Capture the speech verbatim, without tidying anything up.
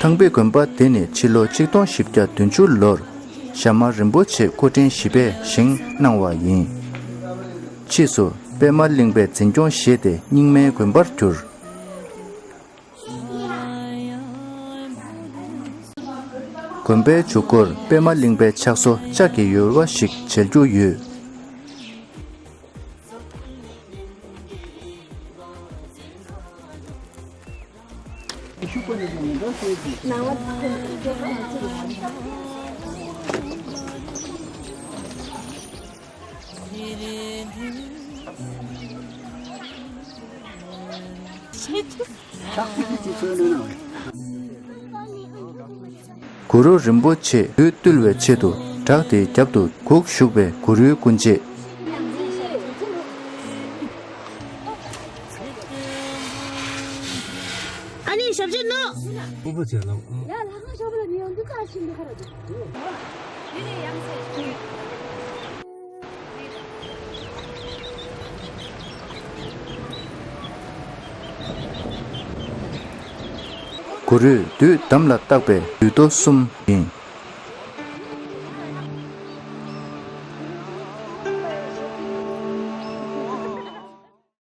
ཐང་པའི་དགོན་པ་དེ་ནི་ཕྱི་ལོ་ཆིག་སྟོང་བཞི་བརྒྱ་བདུན་ཅུ་ལོར་ཞྭ་དམར་རིན་པོ་ཆེ་སྐུ་ཕྲེང་བཞི་པས་བཞེངས་གནང་བ་ཡིན། ཕྱིས་སུ་པདྨ་གླིང་པས་འཛིན་སྐྱོང་བྱས་ཏེ་རྙིང་མའི་དགོན་པར་གྱུར། དགོན་པའི་མཇུག་སྒོར་པདྨ་གླིང་པའི་ཕྱག་བཟོ་ལྕགས་ཀྱི་ཡོལ་བ་ཞིག་མཇལ་རྒྱུ་ཡོད། གུ་རུ་རིན་པོ་ཆེ་རྡུལ་བཏུལ་བའི་ཆེད་དུ་བྲག་དེའི་རྒྱབ་ཏུ་སྒུག་བཞུགས་པའི་གུ་རུའི་སྐུ་མཆེད། ཨ་ནི་ཞབས་ཕྱི་ནོ། སྤོབས་པ་བྱས་ལ། ཡ་ལྷ་ཁང་ཞོགས་པ་ལ་ནི་ཡོང་དུས་ཁ་ཕྱིན་འདི་ཁ་ར་འདུག་གུ་རུས་བདུད་དམ་ལ་བཏགས་པའི་བདུད་རྡོ་གསུམ་ཡིན།